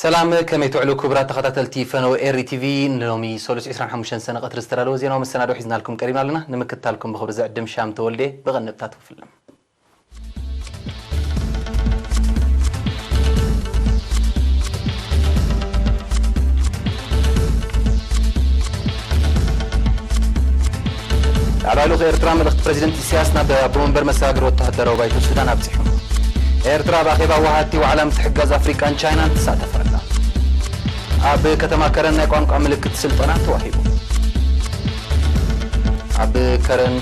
ሰላም፣ ከመይ ትውዕሉ ክቡራት ተኸታተልቲ ፈነወ ኤሪ ቲቪ? ንሎሚ ሰሉስ ዕስራን ሓሙሽተን ሰነ ቀትሪ ዝተዳለወ ዜናዊ መሰናዶ ሒዝናልኩም ቀሪብና ኣለና። ንምክትታልኩም ብኽብሪ ዝዕድም ሻም ተወልደ። ብቐንድብታት ክፍልም። ላዕለዋይ ልኡኽ ኤርትራ መልእኽቲ ፕረዚደንት ኢሳያስ ናብ ኣቦ መንበር መሰጋገሪ ወተሃደራዊ ባይቶ ሱዳን ኣብጺሑ። ኤርትራ ኣብ ኣኼባ ወሃድቲ ዋዕላ ምትሕግጋዝ ኣፍሪቃን ቻይናን ትሳተፍ ኣላ። ኣብ ከተማ ከረን ናይ ቋንቋ ምልክት ስልጠና ተዋሂቡ። ኣብ ከረን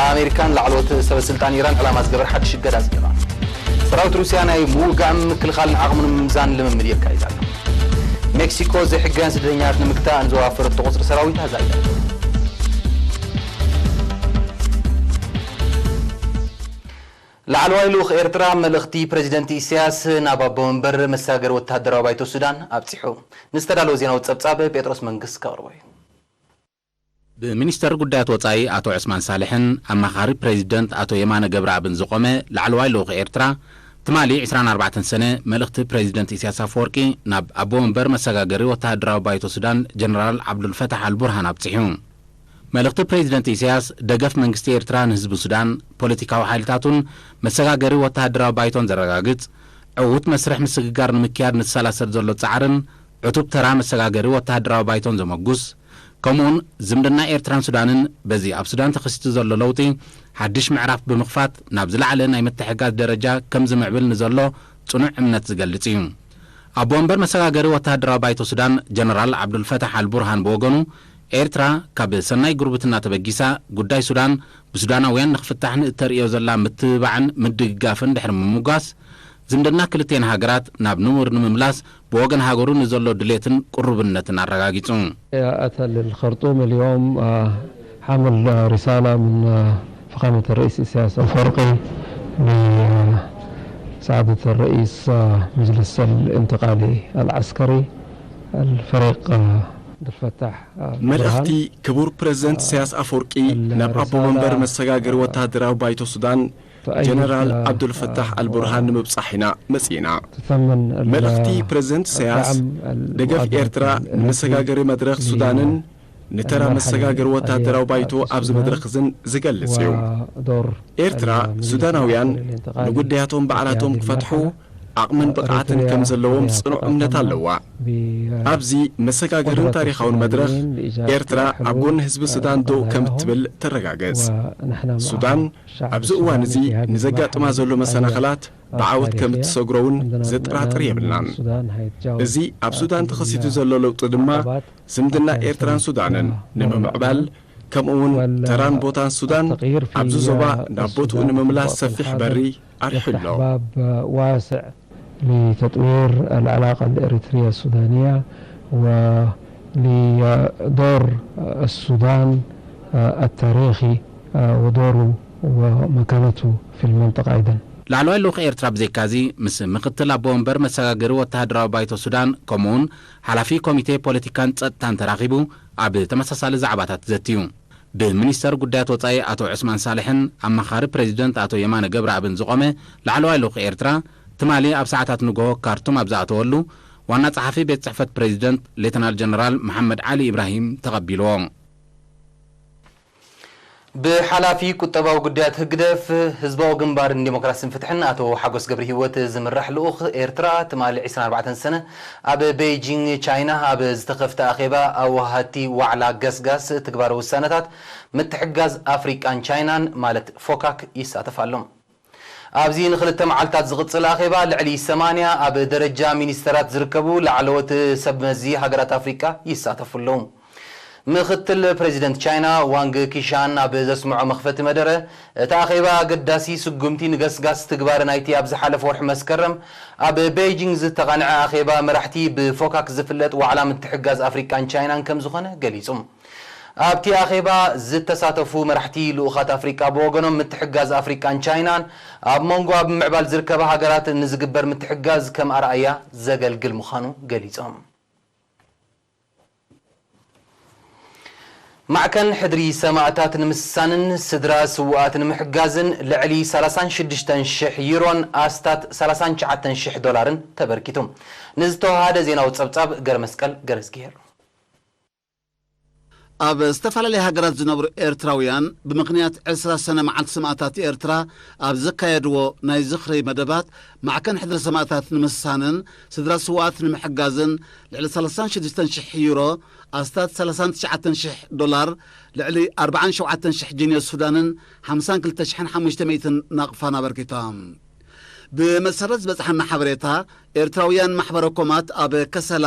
ኣሜሪካን ላዕለዎት ሰበ ስልጣን ኢራን ዕላማ ዝገበረ ሓድሽ እገዳ ኣጽዲቓ። ሰራዊት ሩስያ ናይ ምውጋእን ምክልኻልን ዓቕሙ ንምምዛን ልምምድ የካይድ ኣሎ። ሜክሲኮ ዘይሕጋውያን ስደተኛታት ንምግታእ ንዘዋፈረቶ ቁጽሪ ሰራዊት ኣዛይዳ። ላዕለዋይ ልኡኽ ኤርትራ መልእኽቲ ፕረዚደንት ኢሳያስ ናብ ኣቦ መንበር መሰጋገሪ ወተሃደራዊ ባይቶ ሱዳን ኣብጺሑ። ንዝተዳለወ ዜናዊ ጸብጻብ ጴጥሮስ መንግስት ከቕርቦ እዩ። ብሚኒስተር ጉዳያት ወጻኢ ኣቶ ዑስማን ሳልሕን ኣማኻሪ ፕረዚደንት ኣቶ የማነ ገብረኣብን ዝቖመ ላዕለዋይ ልኡኽ ኤርትራ፣ ትማሊ ዕስራን ኣርባዕተን ሰነ፣ መልእኽቲ ፕረዚደንት ኢሳያስ ኣፈወርቂ ናብ ኣቦ መንበር መሰጋገሪ ወተሃደራዊ ባይቶ ሱዳን ጀነራል ዓብዱልፈታሕ ኣልቡርሃን ኣብጺሑ። መልእኽቲ ፕረዚደንት ኢሳያስ፣ ደገፍ መንግስቲ ኤርትራ ንህዝቢ ሱዳን፣ ፖለቲካዊ ሓይልታቱን መሰጋገሪ ወተሃደራዊ ባይቶን ዘረጋግጽ፣ ዕዉት መስርሕ ምስግጋር ንምክያድ ንሰላሰል ዘሎ ጻዕርን ዕቱብ ተራ መሰጋገሪ ወተሃደራዊ ባይቶን ዘመጉስ፣ ከምኡውን ዝምድና ኤርትራን ሱዳንን በዚ ኣብ ሱዳን ተኸሲቱ ዘሎ ለውጢ ሓድሽ ምዕራፍ ብምኽፋት ናብ ዝለዓለ ናይ ምትሕግጋዝ ደረጃ ከም ዝምዕብል ንዘሎ ጽኑዕ እምነት ዝገልጽ እዩ። ኣቦ ወንበር መሰጋገሪ ወተሃደራዊ ባይቶ ሱዳን ጀነራል ዓብዱልፈታሕ ኣልቡርሃን ብወገኑ፣ ኤርትራ ካብ ሰናይ ጉርብትና ተበጊሳ ጉዳይ ሱዳን ብሱዳናውያን ንኽፍታሕ ንእተርእዮ ዘላ ምትብባዕን ምድግጋፍን ድሕሪ ምምጓስ፣ ዝምድና ክልቲኤን ሃገራት ናብ ንቡር ንምምላስ ብወገን ሃገሩ ንዘሎ ድሌትን ቅሩብነትን ኣረጋጊጹ። أتى للخرطوم اليوم، آه، حامل، آه، رسالة من، آه، فخامة الرئيس إسياس أفورقي لسعادة الرئيس، آه، مجلس الانتقالي العسكري الفريق، آه، عبد الفتاح، آه، መልእኽቲ برهان. ክቡር ፕረዚደንት ኢሳያስ ኣፈወርቂ ናብ ኣቦ መንበር መሰጋገሪ ወተሃደራዊ ባይቶ ሱዳን ጀነራል ዓብዱልፈታሕ ኣልቡርሃን ንምብጻሕ ኢና መጺእና። መልእኽቲ ፕረዚደንት ኢሳያስ፣ ደገፍ ኤርትራ ንመሰጋገሪ መድረኽ ሱዳንን ንተራ መሰጋገሪ ወተሃደራዊ ባይቶ ኣብዚ መድረኽ እዝን ዝገልጽ እዩ። ኤርትራ፣ ሱዳናውያን ንጉዳያቶም ባዕላቶም ክፈትሑ ዓቕምን ብቕዓትን ከም ዘለዎም ጽኑዕ እምነት ኣለዋ። ኣብዚ መሰጋገርን ታሪኻውን መድረኽ፣ ኤርትራ ኣብ ጎኒ ህዝቢ ሱዳን ደው ከም እትብል ተረጋገጽ። ሱዳን ኣብዚ እዋን እዚ ንዘጋጥማ ዘሎ መሰናኽላት ብዓወት ከም እትሰግሮ እውን ዘጠራጥር የብልናን። እዚ ኣብ ሱዳን ተኸሲቱ ዘሎ ለውጢ ድማ ዝምድና ኤርትራን ሱዳንን ንምምዕባል፣ ከምኡ እውን ተራን ቦታን ሱዳን ኣብዚ ዞባ ናብ ቦትኡ ንምምላስ ሰፊሕ በሪ ኣርሒሉ ኣሎ። لتطوير العلاقة الإريترية السودانية ولدور السودان التاريخي ودوره ومكانته في المنطقة أيضًا. ላዕለዋይ ልኡኽ ኤርትራ ብዘይካዚ፣ ምስ ምክትል ኣቦ ወንበር መሰጋገሪ ወተሃደራዊ ባይቶ ሱዳን፣ ከምኡውን ሓላፊ ኮሚቴ ፖለቲካን ጸጥታን ተራኺቡ ኣብ ተመሳሳሊ ዛዕባታት ዘትዩ። ብሚኒስተር ጉዳያት ወጻኢ ኣቶ ዑስማን ሳልሕን ኣማኻሪ ፕረዚደንት ኣቶ የማነ ገብረኣብን ዝቖመ ላዕለዋይ ልኡኽ ኤርትራ፣ ትማሊ ኣብ ሰዓታት ንግሆ ካርቱም ኣብ ዝኣተወሉ፣ ዋና ጸሓፊ ቤት ጽሕፈት ፕረዚደንት ሌተናል ጀነራል መሓመድ ዓሊ ኢብራሂም ተቐቢልዎ። ብሓላፊ ቁጠባዊ ጉዳያት ህግደፍ፣ ህዝባዊ ግንባርን ዲሞክራስን ፍትሕን ኣቶ ሓጎስ ገብረሂወት ዝምራሕ ልኡኽ ኤርትራ፣ ትማሊ ዕስራን ኣርባዕተን ሰነ ኣብ ቤይጂንግ ቻይና ኣብ ዝተኸፍተ ኣኼባ ኣወሃድቲ ዋዕላ ገስጋስ ትግባረ ውሳነታት ምትሕግጋዝ ኣፍሪቃን ቻይናን ማለት ፎካክ ይሳተፍ ኣሎ። ኣብዚ ንኽልተ መዓልታት ዝቕጽል ኣኼባ ልዕሊ ሰማንያ ኣብ ደረጃ ሚኒስተራት ዝርከቡ ላዕለዎት ሰብ መዚ ሃገራት ኣፍሪቃ ይሳተፉ ኣለዉ። ምኽትል ፕረዚደንት ቻይና ዋንግ ኪሻን ኣብ ዘስምዖ መኽፈቲ መደረ፣ እቲ ኣኼባ ኣገዳሲ ስጉምቲ ንገስጋስ ትግባረ ናይቲ ኣብ ዝሓለፈ ወርሒ መስከረም ኣብ ቤይጂንግ ዝተቓንዐ ኣኼባ መራሕቲ ብፎካክ ዝፍለጥ ዋዕላ ምትሕግጋዝ ኣፍሪቃን ቻይናን ከም ዝኾነ ገሊጹ። ኣብቲ ኣኼባ ዝተሳተፉ መራሕቲ ልኡኻት ኣፍሪቃ ብወገኖም፣ ምትሕግጋዝ ኣፍሪቃን ቻይናን ኣብ መንጎ ኣብ ምዕባል ዝርከባ ሃገራት ንዝግበር ምትሕግጋዝ ከም ኣርኣያ ዘገልግል ምዃኑ ገሊጾም። ማዕከን ሕድሪ ሰማእታት ንምስሳንን ስድራ ስዉኣት ንምሕጋዝን ልዕሊ ሰላሳን ሽዱሽተን ሽሕ ዩሮን ኣስታት ሰላሳን ትሽዓተን ሽሕ ዶላርን ተበርኪቱ። ንዝተዋሃደ ዜናዊ ጸብጻብ ገረመስቀል ገረዝግሄር። ኣብ ዝተፈላለያ ሃገራት ዝነብሩ ኤርትራውያን ብምኽንያት ዕስራ ሰነ መዓልቲ ሰማእታት ኤርትራ ኣብ ዘካየድዎ ናይ ዝኽሪ መደባት፣ ማዕከን ሕድሪ ሰማእታት ንምስሳንን ስድራ ስዉኣት ንምሕጋዝን ልዕሊ ሰላሳን ሽዱሽተን ሽሕ ዩሮ፣ ኣስታት ሰላሳን ትሽዓተን ሽሕ ዶላር፣ ልዕሊ ኣርባዓን ሸውዓተን ሽሕ ጂንዮ ሱዳንን ሓምሳን ክልተ ሽሕን ሓሙሽተ ሚእትን ናቕፋን ኣበርኪቶም። ብመሰረት ዝበጽሓና ሓበሬታ፣ ኤርትራውያን ማሕበረ ኮማት ኣብ ከሰላ፣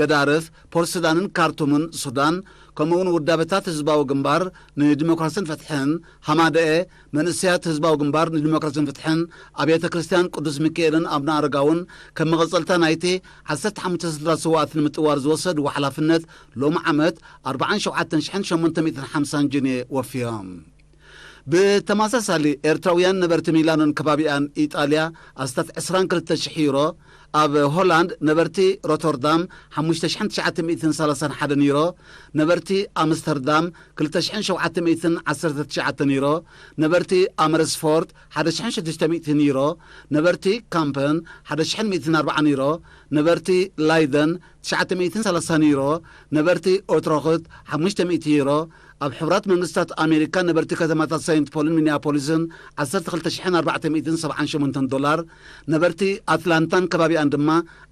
ገዳርፍ፣ ፖርት ሱዳንን ካርቱምን ሱዳን፣ ከምኡውን ውዳበታት ህዝባዊ ግንባር ንዲሞክራስን ፍትሕን፣ ሃማደኤ፣ መንእሰያት ህዝባዊ ግንባር ንዲሞክራስን ፍትሕን፣ ኣብያተ ክርስቲያን ቅዱስ ሚካኤልን ኣብነ ኣረጋውን፣ ከም መቐጸልታ ናይቲ ዓሰርተ ሓሙሽተ ስድራ ስውኣት ንምጥዋር ዝወሰድዎ ሓላፍነት፣ ሎሚ ዓመት ኣርባዓን ሸውዓተን ሽሕን ሸሞንተ ሚእትን ሓምሳን ጅንየ ወፍዮም። ብተመሳሳሊ፣ ኤርትራውያን ነበርቲ ሚላኖን ከባቢኣን ኢጣልያ ኣስታት ዕስራን ክልተ ሽሕ ዩሮ፣ ኣብ ሆላንድ ነበርቲ ሮተርዳም ሓሙሽተ ሽሕን ትሽዓተ ሚእትን ሰላሳን ሓደን ዩሮ፣ ነበርቲ ኣምስተርዳም ክልተ ሽሕን ሸውዓተ ሚእትን ዓሰርተ ትሽዓተን ዩሮ፣ ነበርቲ ኣመርስፎርት ሓደ ሽሕን ሽዱሽተ ሚእትን ዩሮ፣ ነበርቲ ካምፐን ሓደ ሽሕን ሚእትን ኣርባዓን ዩሮ፣ ነበርቲ ላይደን ትሽዓተ ሚእትን ሰላሳን ዩሮ፣ ነበርቲ ኦትሮኽት ሓሙሽተ ሚእቲ ዩሮ፣ ኣብ ሕቡራት መንግስታት ኣሜሪካ ነበርቲ ከተማታት ሳይንት ፖልን ሚኒያፖሊስን ዓሰርተ ክልተ ሽሕን ኣርባዕተ ሚእትን ሰብዓን ሸሞንተን ዶላር፣ ነበርቲ ኣትላንታን ከባቢኣን ድማ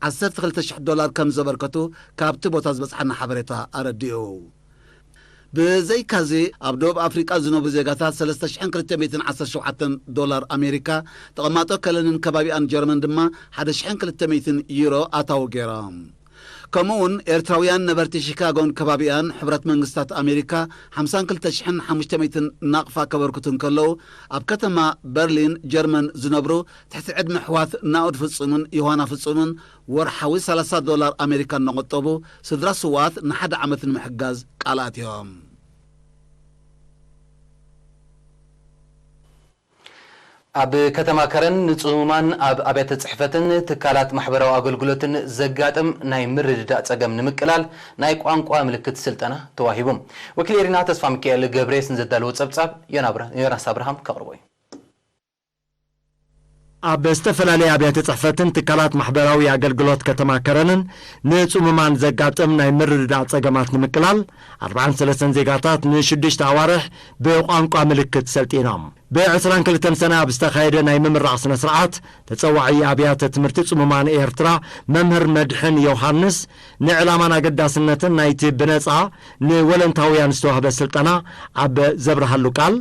ዓሰርተ ክልተ ሽሕ ዶላር ከም ዘበርከቱ ካብቲ ቦታ ዝበጽሓና ሓበሬታ ኣረዲኡ። ብዘይካዚ፣ ኣብ ደቡብ ኣፍሪቃ ዝነብሩ ዜጋታት ሰለስተ ሽሕን ክልተ ሚእትን ዓሰርተ ሸውዓተን ዶላር ኣሜሪካ፣ ተቐማጦ ከለንን ከባቢኣን ጀርመን ድማ ሓደ ሽሕን ክልተ ሚእትን ዩሮ ኣታዊ ገይሮም። ከምኡውን ኤርትራውያን ነበርቲ ሺካጎን ከባቢኣን፣ ሕብረት መንግስታት ኣሜሪካ ሓምሳን ክልተ ሽሕን ሓሙሽተ ሚእትን ናቕፋ ከበርክቱ እንከለዉ፣ ኣብ ከተማ በርሊን ጀርመን ዝነብሩ ትሕቲ ዕድመ ኣሕዋት ናኦድ ፍጹምን ዮሃና ፍጹምን ወርሓዊ ሰላሳ ዶላር ኣሜሪካ እናቖጠቡ፣ ስድራ ስውኣት ንሓደ ዓመት ንምሕጋዝ ቃል ኣትዮም። ኣብ ከተማ ከረን ንጽሙማን ኣብ ኣብያተ ጽሕፈትን ትካላት ማሕበራዊ ኣገልግሎትን ዘጋጥም ናይ ምርድዳእ ጸገም ንምቅላል ናይ ቋንቋ ምልክት ስልጠና ተዋሂቡ። ወኪል ኤሪና ተስፋ ሚካኤል ገብሬስ ንዘዳለዎ ጸብጻብ ዮና ኣብራ-፣ ዮናስ ኣብርሃም ከቕርቦ እዩ። ኣብ ዝተፈላለያ ኣብያተ ጽሕፈትን ትካላት ማሕበራዊ ኣገልግሎት ከተማ ከረንን ንጽሙማን ዘጋጥም ናይ ምርድዳእ ጸገማት ንምቅላል ኣርባዓን ሰለስተን ዜጋታት ንሽዱሽተ ኣዋርሕ ብቋንቋ ምልክት ሰልጢኖም። ብዕስራን ክልተን ሰነ ኣብ ዝተኻየደ ናይ ምምራቕ ስነ ስርዓት፣ ተጸዋዒ ኣብያተ ትምህርቲ ጽሙማን ኤርትራ መምህር መድሕን ዮሃንስ፣ ንዕላማን ኣገዳስነትን ናይቲ ብነጻ ንወለንታውያን ዝተዋህበ ስልጠና ኣብ ዘብርሃሉ ቃል፣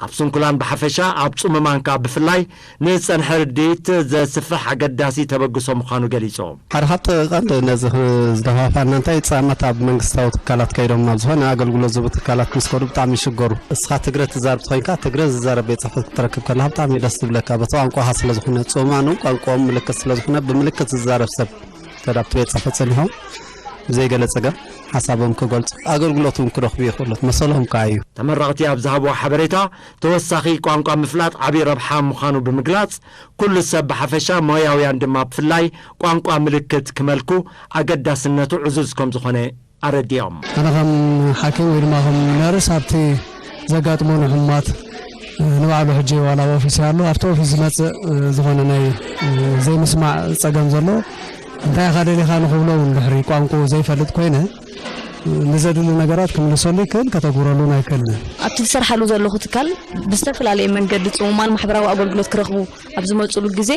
ኣብ ስንኩላን ብሓፈሻ፣ ኣብ ጽሙማን ከኣ ብፍላይ ንዝጸንሐ ርድኢት ዘስፍሕ ኣገዳሲ ተበግሶ ምዃኑ ገሊጹ። ሓደ ካብቲ ቀንዲ ነዚ ክ-፣ ዝደፋፋና እንታይ ጸገማት ኣብ መንግስታዊ ትካላት ከይዶም ኣብ ዝኾነ ኣገልግሎት ዝህቡ ትካላት ምስ ከዱ ብጣዕሚ ይሽገሩ። እስኻ ትግረ ትዛረብ ተኾይንካ ትግረ ዝዛረብ ቤት ጽሕፈት ክትረክብ ከለኻ ብጣዕሚ እዩ ደስ ዝብለካ። በቲ ቋንቋኻ ስለ ዝኾነ ጽሙማን እውን ቋንቋኦም ምልክት ስለ ዝኾነ ብምልክት ዝዛረብ ሰብ ተዳብቲ ቤት ጽሕፈት ጸኒሖም ብዘይ ገለ ጸገም ሓሳቦም ክገልጹ ኣገልግሎት እውን ክረኽቡ ይኽእሉ መሰሎም ከኣ እዩ። ተመረቕቲ ኣብ ዝሃብዎ ሓበሬታ፣ ተወሳኺ ቋንቋ ምፍላጥ ዓቢ ረብሓ ምዃኑ ብምግላጽ፣ ኩሉ ሰብ ብሓፈሻ ሞያውያን ድማ ብፍላይ ቋንቋ ምልክት ክመልኩ ኣገዳስነቱ ዕዙዝ ከም ዝኾነ ኣረዲኦም። ኣነ ከም ሓኪም ወይ ድማ ከም ነርስ ኣብቲ ዘጋጥሙኒ ሕሙማት፣ ንባዕሉ ሕጂ ዋላ ኣብ ኦፊስ ኣሎ፣ ኣብቲ ኦፊስ ዝመጽእ ዝኾነ ናይ ዘይምስማዕ ጸገም ዘሎ፣ እንታይ ኢኻ ደሊኻ ንኽብሎ እውን ድሕሪ ቋንቋኡ ዘይፈልጥ ኮይነ፣ ንዘድሊ ነገራት ክምልሰሉ ይክእል፣ ከተግብረሉ እውን ኣይክእልን። ኣብቲ ዝሰርሓሉ ዘለኹ ትካል ብዝተፈላለየ መንገዲ ጽሙማን ማሕበራዊ ኣገልግሎት ክረኽቡ ኣብ ዝመጹሉ ግዜ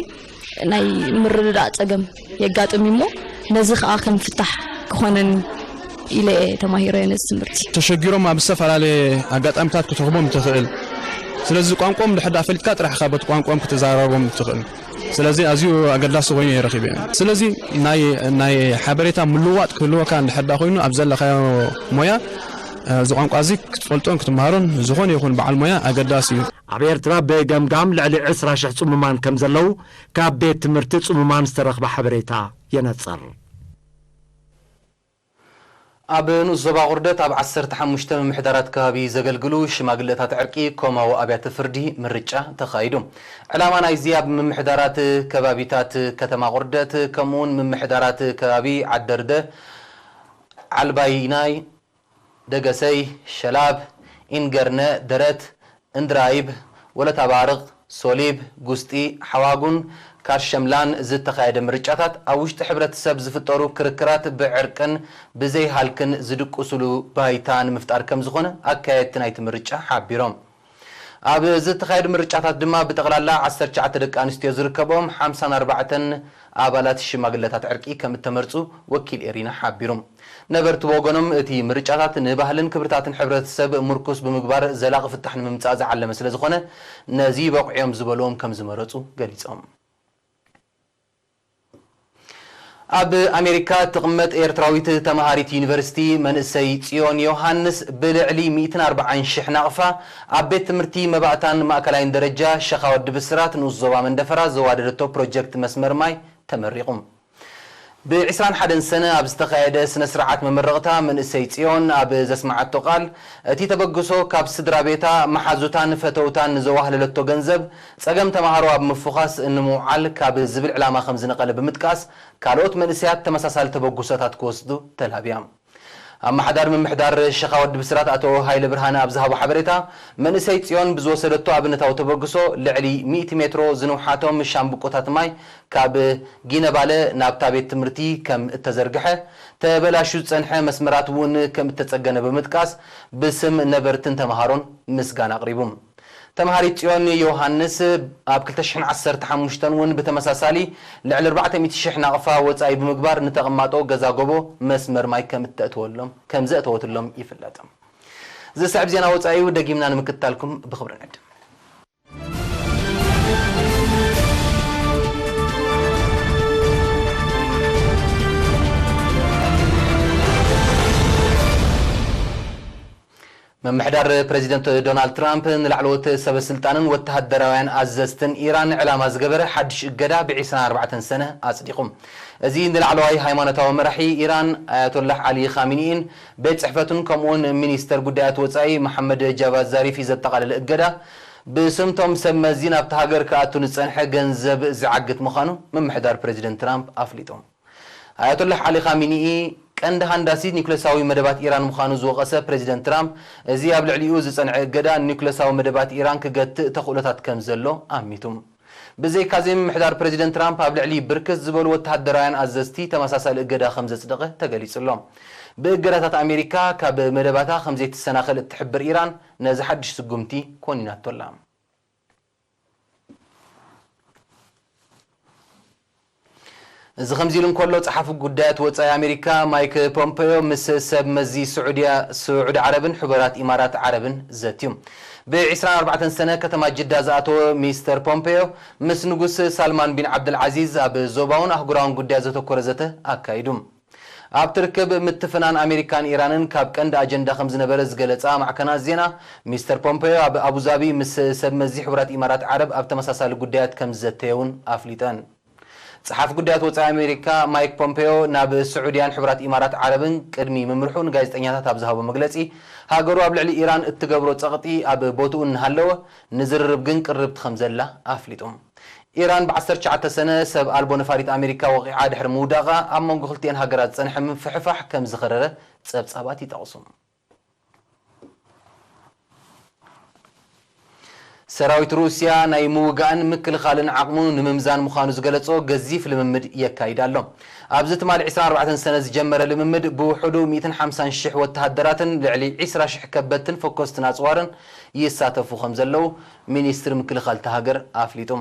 ናይ ምርድዳእ ጸገም የጋጥም እዩ እሞ፣ ነዚ ኸኣ ከም ፍታሕ ክኾነኒ ኢለ እየ ተማሂረዮ ነዚ ትምህርቲ። ተሸጊሮም ኣብ ዝተፈላለየ ኣጋጣሚታት ክትረኽቦም ትኽእል። ስለዚ ቋንቋኦም ድሕር ደኣ ፈሊጥካ ጥራሕ ኢኻ በቲ ቋንቋኦም ክትዘራረቦም ትኽእል። ስለዚ ኣዝዩ ኣገዳሲ ኮይኑ እየ ረኺበዮ። ስለዚ ናይ፣ ናይ ሓበሬታ ምልውዋጥ ክህልወካ እንድሕር ደኣ ኮይኑ ኣብ ዘለኻዮ ሞያ፣ እዚ ቋንቋ እዚ ክትፈልጦን ክትመሃሮን ዝኾነ ይኹን በዓል ሞያ ኣገዳሲ እዩ። ኣብ ኤርትራ ብገምጋም ልዕሊ ዕስራ ሽሕ ጽሙማን ከም ዘለዉ ካብ ቤት ትምህርቲ ጽሙማን ዝተረኽበ ሓበሬታ የነጽር። ኣብ ንኡስ ዞባ ቁርደት ኣብ ዓሰርተ ሓሙሽተ ምምሕዳራት ከባቢ ዘገልግሉ ሽማግለታት ዕርቂ ኮማዊ ኣብያተ ፍርዲ ምርጫ ተኻይዱ። ዕላማ ናይዚ ኣብ ምምሕዳራት ከባቢታት ከተማ ቁርደት ከምኡውን ምምሕዳራት ከባቢ ዓደርደ፣ ዓልባይናይ፣ ደገሰይ፣ ሸላብ፣ ኢንገርነ፣ ደረት፣ እንድራይብ፣ ወለታባርቕ፣ ሶሊብ፣ ጉስጢ፣ ሓዋጉን ካርሸምላን ዝተኻየደ ምርጫታት ኣብ ውሽጢ ሕብረተሰብ ዝፍጠሩ ክርክራት ብዕርቅን ብዘይሃልክን ዝድቅሱሉ ባይታ ንምፍጣር ከም ዝኾነ ኣካየድቲ ናይቲ ምርጫ ሓቢሮም። ኣብ ዝተኻየዱ ምርጫታት ድማ ብጠቕላላ ዓሰርተ ትሽዓተ ደቂ ኣንስትዮ ዝርከቦም ሓምሳን ኣርባዕተን ኣባላት ሽማግለታት ዕርቂ ከም እተመርጹ ወኪል ኤሪና ሓቢሩ። ነበርቲ ብወገኖም እቲ ምርጫታት ንባህልን ክብርታትን ሕብረተሰብ ምርኩስ ብምግባር ዘላቒ ፍታሕ ንምምጻእ ዝዓለመ ስለ ዝኾነ ነዚ በቑዕዮም ዝበልዎም ከም ዝመረጹ ገሊጾም። ኣብ ኣሜሪካ እትቕመጥ ኤርትራዊት ተመሃሪት ዩኒቨርሲቲ መንእሰይ ጽዮን ዮሃንስ ብልዕሊ ሚእትን ኣርባዓን ሽሕ ናቕፋ ኣብ ቤት ትምህርቲ መባእታን ማእከላይን ደረጃ ሸኻ ወዲ ብስራት ንኡስ ዞባ መንደፈራ ዘዋደደቶ ፕሮጀክት መስመር ማይ ተመሪቑ። ብ ዕስራን ሓደን ሰነ ኣብ ዝተኻየደ ስነ ስርዓት መመረቕታ መንእሰይ ጽዮን ኣብ ዘስመዓቶ ቃል፣ እቲ ተበግሶ ካብ ስድራ ቤታ፣ መሓዙታን ፈተውታን ንዘዋህለለቶ ገንዘብ ጸገም ተማሃሮ ኣብ ምፍዃስ ንምውዓል ካብ ዝብል ዕላማ ከም ዝነቐለ ብምጥቃስ፣ ካልኦት መንእሰያት ተመሳሳሊ ተበግሶታት ክወስዱ ተላብያ። ኣመሓዳሪ ምምሕዳር ሸኻ ወዲ ብስራት ኣቶ ሃይለ ብርሃነ ኣብ ዝሃቦ ሓበሬታ፣ መንእሰይ ጽዮን ብዝወሰደቶ ኣብነታዊ ተበግሶ ልዕሊ ሚእቲ ሜትሮ ዝንውሓቶም ሻምብቆታት ማይ ካብ ጊነባለ ናብታ ቤት ትምህርቲ ከም እተዘርግሐ፣ ተበላሹ ዝጸንሐ መስመራት እውን ከም እተጸገነ ብምጥቃስ፣ ብስም ነበርትን ተምሃሮን ምስጋና ኣቕሪቡ። ተምሃሪት ጽዮን ዮሃንስ ኣብ ክልተ ሽሕን ዓሰርተ ሓሙሽተን እውን ብተመሳሳሊ ልዕሊ ኣርባዕተ ሚእቲ ሽሕ ናቕፋ ወጻኢ ብምግባር ንተቐማጦ ገዛ ጎቦ መስመር ማይ ከም እተእትወሎም፣ ከም ዘእተወትሎም ይፍለጥ። ዝስዕብ ዜና ወጻኢ እዩ፣ ደጊምና ንምክትታልኩም ብኽብሪ ንዕድም። ምምሕዳር ፕረዚደንት ዶናልድ ትራምፕ ንላዕለዎት ሰበ ስልጣንን ወተሃደራውያን ኣዘዝትን ኢራን ዕላማ ዝገበረ ሓድሽ እገዳ ብ ዕስራን ኣርባዕተን ሰነ ኣጽዲቑ። እዚ ንላዕለዋይ ሃይማኖታዊ መራሒ ኢራን ኣያቶላህ ዓሊ ኻሚኒኢን ቤት ጽሕፈቱን ከምኡውን ሚኒስተር ጉዳያት ወጻኢ መሓመድ ጃቫድ ዛሪፊ ዘጠቓለለ እገዳ፣ ብስምቶም ሰብ መዚ ናብቲ ሃገር ክኣቱ ንጸንሐ ገንዘብ ዝዓግት ምዃኑ ምምሕዳር ፕረዚደንት ትራምፕ ኣፍሊጡ። ኣያቶላህ ዓሊ ኻሚኒኢ ቀንዲ ሃንዳሲ ኒውክለሳዊ መደባት ኢራን ምዃኑ ዝወቐሰ ፕረዚደንት ትራምፕ፣ እዚ ኣብ ልዕሊኡ ዝጸንዐ እገዳ ኒውክለሳዊ መደባት ኢራን ክገትእ ተኽእሎታት ከም ዘሎ ኣሚቱ። ብዘይካዚ፣ ምምሕዳር ፕረዚደንት ትራምፕ ኣብ ልዕሊ ብርክት ዝበሉ ወተሃደራውያን ኣዘዝቲ ተመሳሳሊ እገዳ ከም ዘጽደቐ ተገሊጹ ኣሎ። ብእገዳታት ኣሜሪካ ካብ መደባታ ከም ዘይትሰናኸል እትሕብር ኢራን፣ ነዚ ሓድሽ ስጉምቲ ኮኒናቶ ኣላ። እዚ ከምዚ ኢሉ እንከሎ፣ ጸሓፊ ጉዳያት ወጻኢ ኣሜሪካ ማይክ ፖምፔዮ ምስ ሰብ መዚ ስዑድያ፣ ስዑዲ ዓረብን ሕቡራት ኢማራት ዓረብን ዘትዩ። ብ ዕስራን ኣርባዕተን ሰነ ከተማ ጅዳ ዝኣተወ ሚስተር ፖምፔዮ ምስ ንጉስ ሳልማን ቢን ዓብደልዓዚዝ ኣብ ዞባውን ኣህጉራውን ጉዳያት ዘተኮረ ዘተ ኣካይዱ። ኣብቲ ርክብ፣ ምትፍናን ኣሜሪካን ኢራንን ካብ ቀንዲ ኣጀንዳ ከም ዝነበረ ዝገለጻ ማዕከናት ዜና፣ ሚስተር ፖምፔዮ ኣብ ኣቡዛቢ ምስ ሰብ መዚ ሕቡራት ኢማራት ዓረብ ኣብ ተመሳሳሊ ጉዳያት ከም ዝዘተየ እውን ኣፍሊጠን። ጸሓፊ ጉዳያት ወጻኢ ኣሜሪካ ማይክ ፖምፔዮ ናብ ስዑድያን ሕቡራት ኢማራት ዓረብን ቅድሚ ምምርሑ ንጋዜጠኛታት ኣብ ዝሃቦ መግለጺ፣ ሃገሩ ኣብ ልዕሊ ኢራን እትገብሮ ጸቕጢ ኣብ ቦትኡ እናሃለወ፣ ንዝርርብ ግን ቅርብቲ ከም ዘላ ኣፍሊጡ። ኢራን ብ ዓሰርተ ትሽዓተ ሰነ ሰብ ኣልቦ ነፋሪት ኣሜሪካ ወቒዓ ድሕሪ ምውዳቓ፣ ኣብ መንጎ ክልቲኤን ሃገራት ዝጸንሐ ምፍሕፋሕ ከም ዝኸረረ ጸብጻባት ይጠቕሱ። ሰራዊት ሩስያ ናይ ምውጋእን ምክልኻልን ዓቕሙ ንምምዛን ምዃኑ ዝገለጾ ገዚፍ ልምምድ የካይድ ኣሎ። ኣብዚ ትማሊ ዕስራን ኣርባዕተን ሰነ ዝጀመረ ልምምድ ብውሑዱ ሚእትን ሓምሳን ሽሕ ወተሃደራትን ልዕሊ ዕስራ ሽሕ ከበድትን ፈኮስትን ኣጽዋርን ይሳተፉ ከም ዘለዉ ሚኒስትሪ ምክልኻል እታ ሃገር ኣፍሊጡ።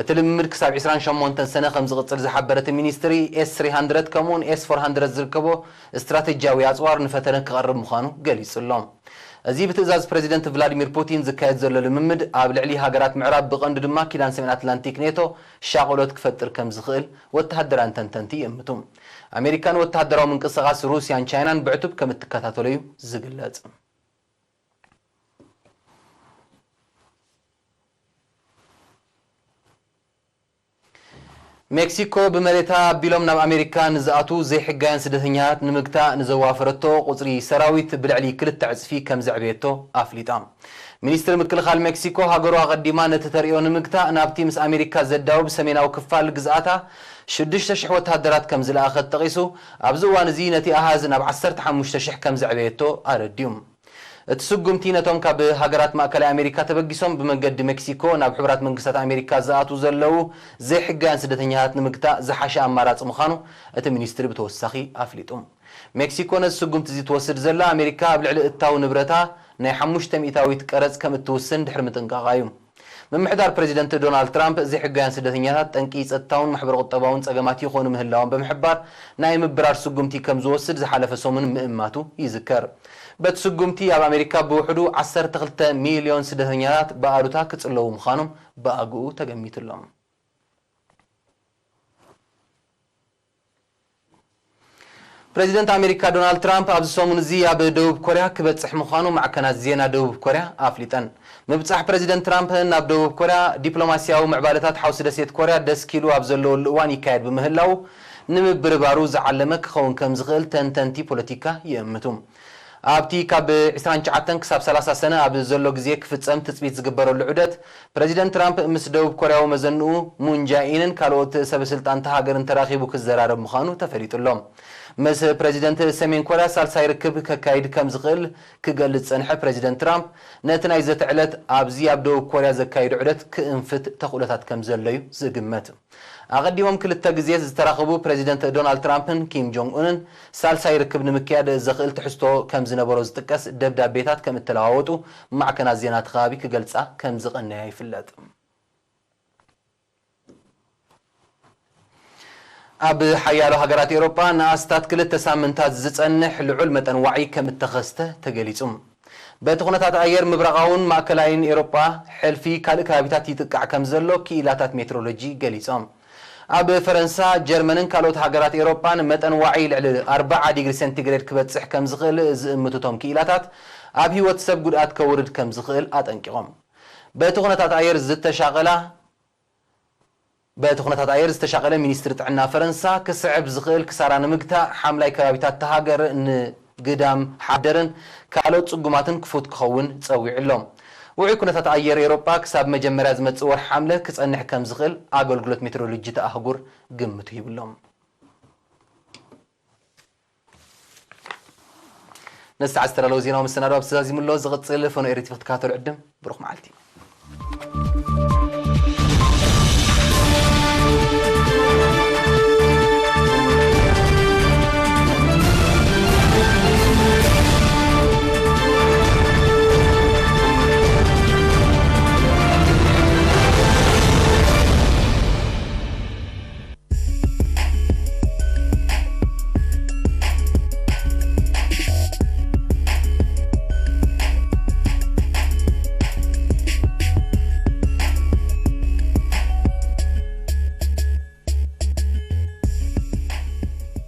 እቲ ልምምድ ክሳብ ዕስራን ሸሞንተን ሰነ ከም ዝቕጽል ዝሓበረ እቲ ሚኒስትሪ፣ ኤስ ስሪ ሃንድረድ ከምኡውን ኤስ ፎር ሃንድረድ ዝርከቦ ስትራቴጂያዊ ኣጽዋር ንፈተነ ክቐርብ ምዃኑ ገሊጹ ኣሎ። እዚ ብትእዛዝ ፕረዚደንት ቭላዲሚር ፑቲን ዝካየድ ዘሎ ልምምድ፣ ኣብ ልዕሊ ሃገራት ምዕራብ፣ ብቐንዱ ድማ ኪዳን ሰሜን ኣትላንቲክ ኔቶ፣ ሻቕሎት ክፈጥር ከም ዝኽእል ወተሃደራን ተንተንቲ ይእምቱ። ኣሜሪካ ንወተሃደራዊ ምንቅስቓስ ሩስያን ቻይናን ብዕቱብ ከም እትከታተሎ እዩ ዝግለጽ። ሜክሲኮ ብመሬታ ኣቢሎም ናብ ኣሜሪካ ንዝኣትዉ ዘይሕጋውያን ስደተኛታት ንምግታእ ንዘዋፈረቶ ቁጽሪ ሰራዊት ብልዕሊ ክልተ ዕጽፊ ከም ዘዕበየቶ ኣፍሊጣ። ሚኒስትሪ ምክልኻል ሜክሲኮ፣ ሃገሩ ኣቐዲማ ነቲ ተርእዮ ንምግታእ ናብቲ ምስ ኣሜሪካ ዘዳውብ ሰሜናዊ ክፋል ግዝኣታ ሽዱሽተ ሽሕ ወተሃደራት ከም ዝለኣኸት ጠቒሱ፣ ኣብዚ እዋን እዚ ነቲ ኣሃዝ ናብ ዓሰርተ ሓሙሽተ ሽሕ ከም ዘዕበየቶ ኣረዲኡ። እቲ ስጉምቲ ነቶም ካብ ሃገራት ማእከላይ ኣሜሪካ ተበጊሶም ብመንገዲ ሜክሲኮ ናብ ሕቡራት መንግስታት ኣሜሪካ ዝኣትዉ ዘለዉ ዘይሕጋውያን ስደተኛታት ንምግታእ ዝሓሸ ኣማራጺ ምዃኑ እቲ ሚኒስትሪ ብተወሳኺ ኣፍሊጡ። ሜክሲኮ ነዚ ስጉምቲ እዚ ትወስድ ዘላ፣ ኣሜሪካ ኣብ ልዕሊ እታው ንብረታ ናይ ሓሙሽተ ሚእታዊት ቀረጽ ከም እትውስን ድሕሪ ምጥንቃቓ እዩ። ምምሕዳር ፕሬዚደንት ዶናልድ ትራምፕ፣ ዘይሕጋውያን ስደተኛታት ጠንቂ ጸጥታውን ማሕበረ-ቁጠባውን ጸገማት ይኾኑ ምህላዎም ብምሕባር፣ ናይ ምብራር ስጉምቲ ከም ዝወስድ ዝሓለፈ ሰሙን ምእማቱ ይዝከር። በቲ ስጉምቲ፣ ኣብ ኣሜሪካ ብውሕዱ ዓሰርተ ክልተ ሚልዮን ስደተኛታት ብኣሉታ ክጽለዉ ምዃኖም ብኣግኡ ተገሚቱሎም። ፕሬዚደንት ኣሜሪካ ዶናልድ ትራምፕ ኣብዚ ሰሙን እዚ ኣብ ደቡብ ኮርያ ክበጽሕ ምዃኑ ማዕከናት ዜና ደቡብ ኮርያ ኣፍሊጠን። ምብጻሕ ፕሬዚደንት ትራምፕ ናብ ደቡብ ኮርያ፣ ዲፕሎማስያዊ ምዕባለታት ሓውሲ ደሴት ኮርያ ደስኪሉ ኣብ ዘለወሉ እዋን ይካየድ ብምህላዉ፣ ንምብርባሩ ዝዓለመ ክኸውን ከም ዝኽእል ተንተንቲ ፖለቲካ ይእምቱ። ኣብቲ ካብ ዕስራን ትሽዓተን ክሳብ ሰላሳ ሰነ ኣብ ዘሎ ግዜ ክፍጸም ትጽቢት ዝግበረሉ ዑደት፣ ፕሬዚደንት ትራምፕ ምስ ደቡብ ኮርያዊ መዘንኡ ሙን ጃኢንን ካልኦት ሰበ ስልጣን እታ ሃገርን ተራኺቡ ክዘራረብ ምዃኑ ተፈሊጡ ኣሎ። ምስ ፕሬዚደንት ሰሜን ኮርያ ሳልሳይ ርክብ ከካይድ ከም ዝኽእል ክገልጽ ዝጸንሐ ፕሬዚደንት ትራምፕ፣ ነቲ ናይ ዘተ ዕለት ኣብዚ ኣብ ደቡብ ኮርያ ዘካይዶ ዑደት ክእንፍት ተኽእሎታት ከም ዘሎ እዩ ዝግመት። ኣቐዲሞም ክልተ ግዜ ዝተራኸቡ ፕሬዚደንት ዶናልድ ትራምፕን ኪም ጆንግ ኡንን፣ ሳልሳይ ርክብ ንምክያድ ዘኽእል ትሕዝቶ ከም ዝነበሮ ዝጥቀስ ደብዳቤታት ከም እተለዋወጡ ማዕከናት ዜና እቲ ከባቢ ክገልጻ ከም ዝቐነያ ይፍለጥ። ኣብ ሓያሎ ሃገራት ኤውሮጳ ንኣስታት ክልተ ሳምንታት ዝጸንሕ ልዑል መጠን ዋዒ ከም እተኸስተ ተገሊጹ። በቲ ኩነታት ኣየር፣ ምብራቓውን ማእከላይን ኤውሮጳ ሕልፊ ካልእ ከባቢታት ይጥቃዕ ከም ዘሎ ክኢላታት ሜትሮሎጂ ገሊጾም። ኣብ ፈረንሳ፣ ጀርመንን ካልኦት ሃገራት ኤውሮጳን መጠን ዋዒ ልዕሊ ኣርብዓ ዲግሪ ሴንቲግሬድ ክበጽሕ ከም ዝኽእል ዝእምቱ እቶም ክኢላታት፣ ኣብ ህይወት ሰብ ጉድኣት ከውርድ ከም ዝኽእል ኣጠንቂቖም። በቲ ኩነታት ኣየር ዝተሻቐላ በቲ ኩነታት ኣየር ዝተሻቐለ ሚኒስትሪ ጥዕና ፈረንሳ፣ ክስዕብ ዝኽእል ክሳራ ንምግታእ፣ ሓምላይ ከባቢታት እታ ሃገር ንግዳም ሓደርን ካልኦት ጽጉማትን ክፉት ክኸውን ጸዊዑ ኣሎ። ውዑይ ኩነታት ኣየር ኤውሮጳ ክሳብ መጀመርያ ዝመጽእ ወርሒ ሓምለ ክጸንሕ ከም ዝኽእል ኣገልግሎት ሜትሮሎጂ እታ ኣህጉር ግምቱ ሂቡ ኣሎ። ነዚ ሰዓት ዝተዳለወ ዜናዊ መሰናዶ ኣብዚ ተዛዚሙ ኣሎ። ዝቕጽል ፈኖ ኤሪ ቲቪ ክትከታተሉ ዕድም። ብሩኽ መዓልቲ።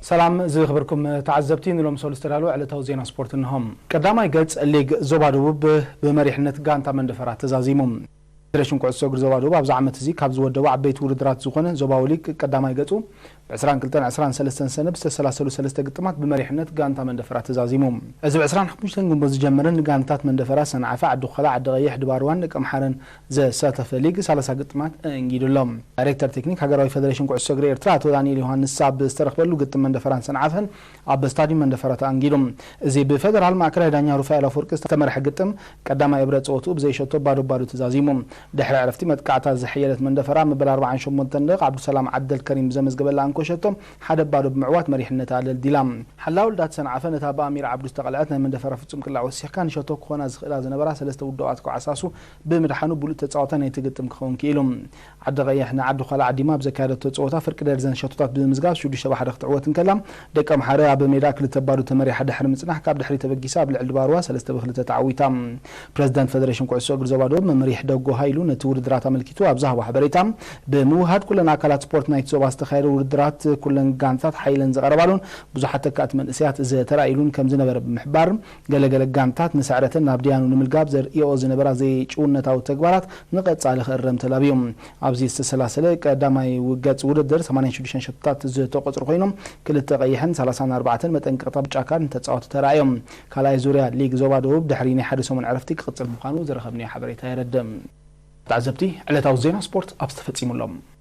ሰላም ዝኸበርኩም ተዓዘብቲ፣ ንሎም ሰሉስ ዝተዳለወ ዕለታዊ ዜና ስፖርት እንሆ። ቀዳማይ ገጽ ሊግ ዞባ ደቡብ ብመሪሕነት ጋንታ መንደፈራ ተዛዚሙ። ፌደሬሽን ኩዕሶ እግሪ ዞባ ደቡብ ኣብዚ ዓመት እዚ ካብ ዝወደቡ ዓበይቲ ውድድራት ዝኾነ ዞባዊ ሊግ ቀዳማይ ገጹ ብ ዕስራን ክልተን ዕስራን ሰለስተን ሰነ ብዝተሰላሰሉ ሰለስተ ግጥማት ብመሪሕነት ጋንታ መንደፈራ ተዛዚሙ። እዚ ብ ዕስራን ሓሙሽተን ግንቦት ዝጀመረ ንጋንታት መንደፈራ፣ ሰንዓፈ፣ ዓዲ ኾላ፣ ዓዲ ቀይሕ፣ ድባርዋን ደቀምሓረን ዘሳተፈ ሊግ ሰላሳ ግጥማት ኣእንጊዱ ኣሎ። ዳይሬክተር ቴክኒክ ሃገራዊ ፌደሬሽን ኩዕሶ እግሪ ኤርትራ ኣቶ ዳንኤል ዮሃንስ ኣብ ዝተረኽበሉ ግጥም መንደፈራን ሰንዓፈን ኣብ ስታዲየም መንደፈራ ተኣንጊዱ። እዚ ብፌደራል ማእከላይ ዳኛ ሩፋኤል ኣፈወርቂ ዝተመርሐ ግጥም ቀዳማይ እብረ ጸወትኡ ብዘይሸቶ ባዶ ባዶ ተዛዚሙ። ድሕሪ ዕረፍቲ መጥቃዕታ ዝሐየለት መንደፈራ መበል ኣርባዓን ሸሞንተን ደቂቕ ዓብዱሰላም ዓብደልከሪም ብዘመዝገበላ እንኮ ሸቶ ሓደ ባዶ ብምዕዋት መሪሕነታ ኣደልዲላ። ሓላው ልዳት ሰንዓፈ ነታ ብኣሚር ዓብዱ ዝተቐልዐት ናይ መንደፈራ ፍጹም ቅላዕ ወሲኽካ ንሸቶ ክኾና ዝኽእላ ዝነበራ ሰለስተ ውዱቓት ኮዓሳሱ ብምድሓኑ ብሉጽ ተጻዋታይ ናይቲ ግጥም ክኸውን ክኢሉ። ዓዲ ቀይሕ ንዓዲ ዃላ ዓዲማ ኣብ ዘካየደቶ ጸወታ ፍርቂ ደርዘን ሸቶታት ብምምዝጋብ ሽዱሽተ ብ ሓደ ክትዕወት እንከላ፣ ደቀምሓረ ኣብ ሜዳ ክልተ ባዶ ተመሪሓ ድሕሪ ምጽናሕ ካብ ድሕሪት ተበጊሳ ኣብ ልዕሊ ድባርዋ ሰለስተ ብ ክልተ ተዓዊታ። ፕረዚደንት ፈደሬሽን ኩዕሶ እግሪ ዞባ ደቡብ መምሪሕ ደጎ ሃይሉ ኢሉ ነቲ ውድድራት ኣመልኪቱ ኣብ ዝሃቦ ሓበሬታ፣ ብምውሃድ ኩለን ኣካላት ስፖርት ናይቲ ዞባ ዝተኻየደ ውድድራት ኩለን ጋንታት ሓይለን ዝቐረባሉን ብዙሓት ተካእቲ መንእሰያት ዝተራእይሉን ከም ዝነበረ ብምሕባር፣ ገለገለ ጋንታት ንስዕረተን ናብ ድያኑ ንምልጋብ ዘርእኦ ዝነበራ ዘይጭውነታዊ ተግባራት ንቐጻሊ ክእረም ተላብዩ። ኣብዚ ዝተሰላሰለ ቀዳማይ ገጽ ውድድር ሰማንያን ሽዱሽተ ሸቶታት ዝተቖጽሩ ኮይኖም፣ ክልተ ቀይሕን ሰላሳን ኣርባዕተን መጠንቀቕታ ብጫ ካርድ ንተጻወቲ ተራእዮም። ካልኣይ ዙርያ ሊግ ዞባ ደቡብ ድሕሪ ናይ ሓደ ሰሙን ዕረፍቲ ክቕጽል ምዃኑ ዝረኸብናዮ ሓበሬታ የረድእ። ተዓዘብቲ፣ ዕለታዊ ዜና ስፖርት ኣብዚ ተፈጺሙ ኣሎ።